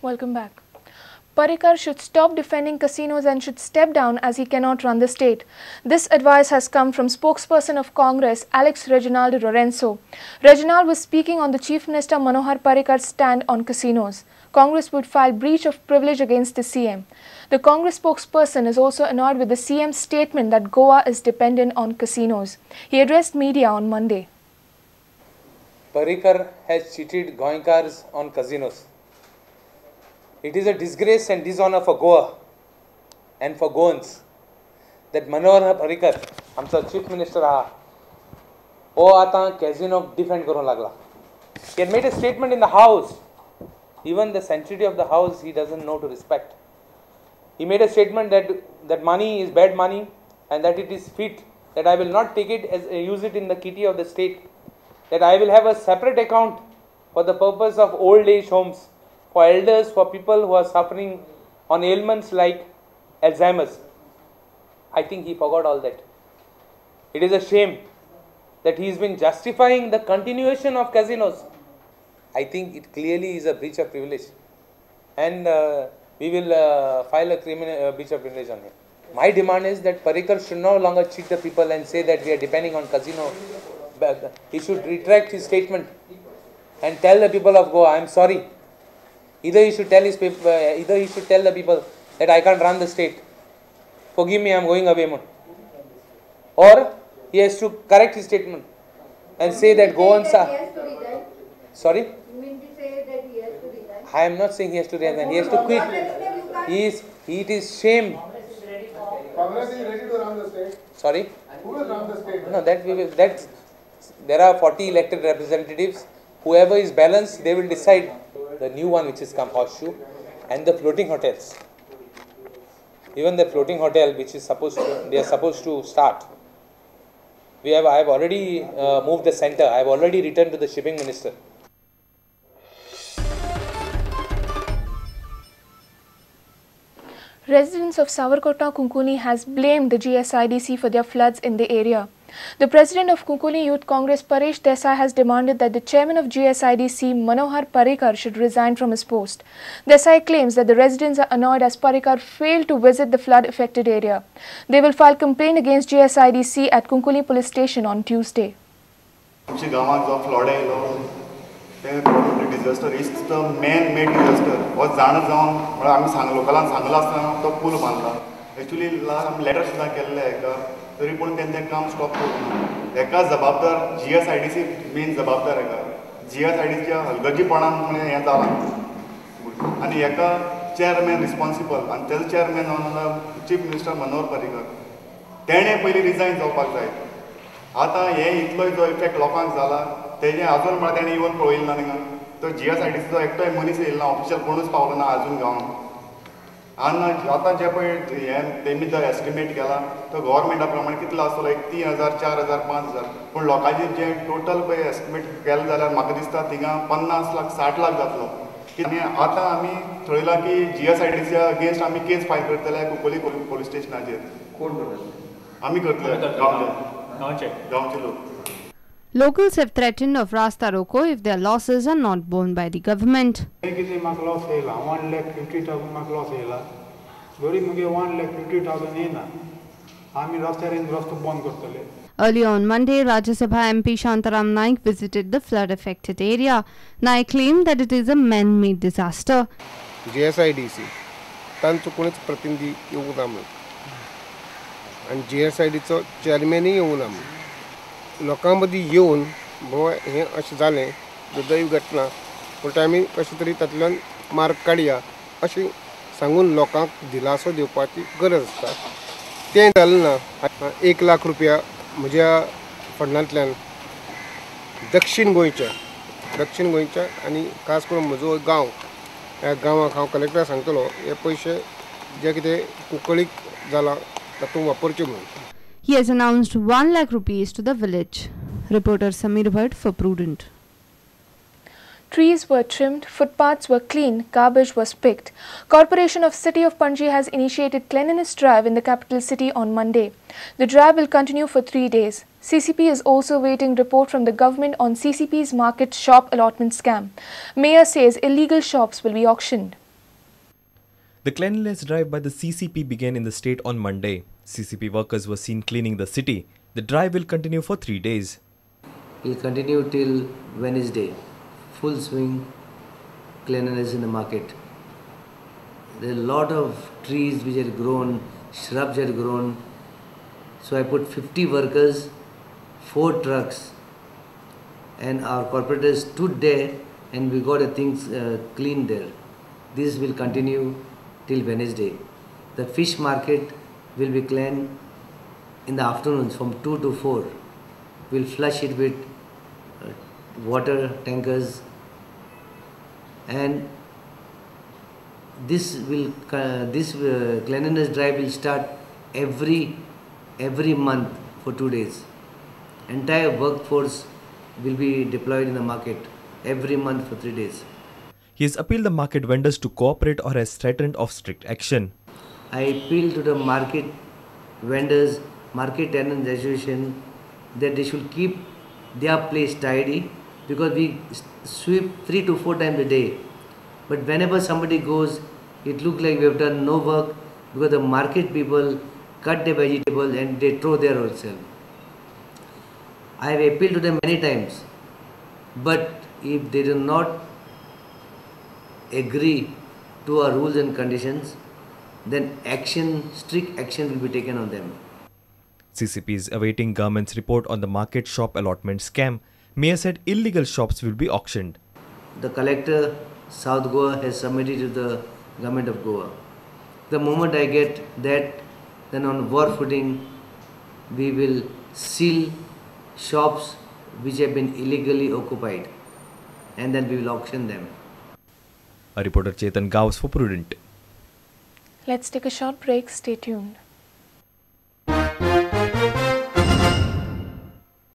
Welcome back. Parrikar should stop defending casinos and should step down as he cannot run the state. This advice has come from spokesperson of Congress, Alex Reginald Lourenco. Reginald was speaking on the Chief Minister Manohar Parrikar's stand on casinos. Congress would file breach of privilege against the CM. The Congress spokesperson is also annoyed with the CM's statement that Goa is dependent on casinos. He addressed media on Monday. Parrikar has cheated Goenkars on casinos. It is a disgrace and dishonor for Goa and for Goans that Manohar Parrikar, आमचो chief minister आहा, हो आतां कॅझिनो defend करूंक लागला. He had made a statement in the house. Even the sanctity of the house he doesn't know to respect. He made a statement that money is bad money and that it is fit, that I will not take it as use it in the kitty of the state, that I will have a separate account for the purpose of old age homes, for elders, for people who are suffering on ailments like Alzheimer's. I think he forgot all that. It is a shame that he has been justifying the continuation of casinos. I think it clearly is a breach of privilege, and we will file a criminal breach of privilege on him. My demand is that Parrikar should no longer cheat the people and say that we are depending on casino. He should retract his statement and tell the people of Goa, I am sorry. Either he should tell his people, either he should tell the people that I can't run the state. Forgive me, I am going away. Or he has to correct his statement and say that Goans are. Sorry? You mean to say that he has to resign? I am not saying he has to resign. He has to quit. It is shame. Congress is ready to run the state. Sorry? Who will run the state? No, that we will. That there are 40 elected representatives. Whoever is balanced, they will decide. The new one which has come, Horseshoe, and the floating hotels. Even the floating hotel which is supposed to, they are supposed to start. I have already moved the center. I have already written to the shipping minister. Residents of Savarkota Kunkuli has blamed the GSIDC for their floods in the area. The president of Kunkuli Youth Congress, Paresh Desai, has demanded that the chairman of GSIDC, Manohar Parrikar, should resign from his post. Desai claims that the residents are annoyed as Parrikar failed to visit the flood-affected area. They will file complaint against GSIDC at Kunkuli police station on Tuesday. Disaster is the man made disaster हो जाण जावन म्हळ्यार आमी सांग लोकलान सांगलां आसतना तो पूल बांदला. Actually last आमी लेटर सुद्दां केल्ले हेका, तरी पूण तेणें तें काम स्टॉप करूंक ना. हेका जबाबदार GSIDC main जबाबदार हेका. GSIDCच्या हलगर्जीपणान म्हणून हें जालां आनी हेका चेअरमॅन रिस्पॉन्सिबल आनी तेजो चेअरमॅन जावन आसा चीफ मिनिस्टर मनोहर पर्रीकर. तेणें पयलीं रिजायन जावपाक जाय. आतां हें इतलो जो इफेक्ट लोकांक जाला तेजें आजून म्हळ्यार तेणें येवन पळयलें ना थिंगा. तो GSIDCचो एकटोय मनीस येयलो ना, ऑफिशियल कोणूच पावलो ना आजून गांवांत. आनी आतां जे पळय हें तेमी जो एस्टिमेट केला तो गव्हर्मेंटा प्रमाणे कितलो आसतलो, एक 3,000, 4,000, 5,000, पूण लोकांचे जे टोटल पळय एस्टिमेट केलें जाल्यार म्हाका दिसता थिंगा 50 लाख 60 लाख जातलो. आनी आतां आमी थरयलां की GSIDCच्या अगेन्स्ट आमी केस फायल करतले कुंकळ्ळी पोलीस स्टेशनाचेर. कोण करतले? आमी करतले, गांवचे लोक. Locals have threatened of Rasta Roko if their losses are not borne by the government. कितें म्हाका लॉस येयला 1,50,000 म्हाका लॉस येयला, जरी मुगे 1,50,000 येयना आमी रस्त्यार येवन रस्तो बंद करतले. Earlier on Monday, Rajya Sabha MP Shantaram Naik visited the flood-affected area. Naik claimed that it is a man-made disaster. GSIDC तांचो कोणीच प्रतिनिधी येवंक ना म्हणून आनी GSIDचो चेअरमॅनूय येवंक ना म्हणून लोकां मदीं येवन बाबा हें अशें जालें दुर्दैवी घटना, पूण आमी कशें तरी तातूंतल्यान मार्ग काडया अशें सांगून लोकांक दिलासो दिवपाची गरज आसता. तें जालें ना. 1 लाख रुपया म्हज्या फंडांतल्यान दक्षिण गोंयच्या आनी खास करून म्हजो गांव, ह्या गांवाक हांव कलेक्टराक सांगतलो हे पयशे जे कितें कुंकळीक जाला तातूंत वापरचे म्हणून. He has announced 1 lakh rupees to the village. Reporter Samir Bhatt for Prudent. Trees were trimmed, footpaths were cleaned, garbage was picked. Corporation of City of Panaji has initiated cleanliness drive in the capital city on Monday. The drive will continue for 3 days. CCP is also awaiting report from the government on CCP's market shop allotment scam. Mayor says illegal shops will be auctioned. The cleanliness drive by the CCP began in the state on Monday. CCP workers were seen cleaning the city. The drive will continue for 3 days. It will continue till Wednesday. Full swing cleanliness in the market. There are a lot of trees which had grown, shrubs had grown. So I put 50 workers, 4 trucks, and our corporators stood there and we got the things clean there. This will continue till Wednesday. The fish market will be cleaned in the afternoons from 2 to 4. We'll flush it with water tankers, and this cleanliness drive will start every month for 2 days. Entire workforce will be deployed in the market every month for 3 days. He has appealed the market vendors to cooperate or has threatened of strict action. I appeal to the market vendors, market tenants association, that they should keep their place tidy, because we sweep 3 to 4 times a day. But whenever somebody goes, it looks like we have done no work, because the market people cut the vegetables and they throw there also. I have appealed to them many times, but if they do not agree to our rules and conditions, then action, strict action will be taken on them. CCP is awaiting government's report on the market shop allotment scam. Mayor said illegal shops will be auctioned. The collector, South Goa, has submitted to the government of Goa. The moment I get that, then on war footing, we will seal shops which have been illegally occupied, and then we will auction them. A reporter Chetan Gaus for Prudent. Let's take a short break. Stay tuned.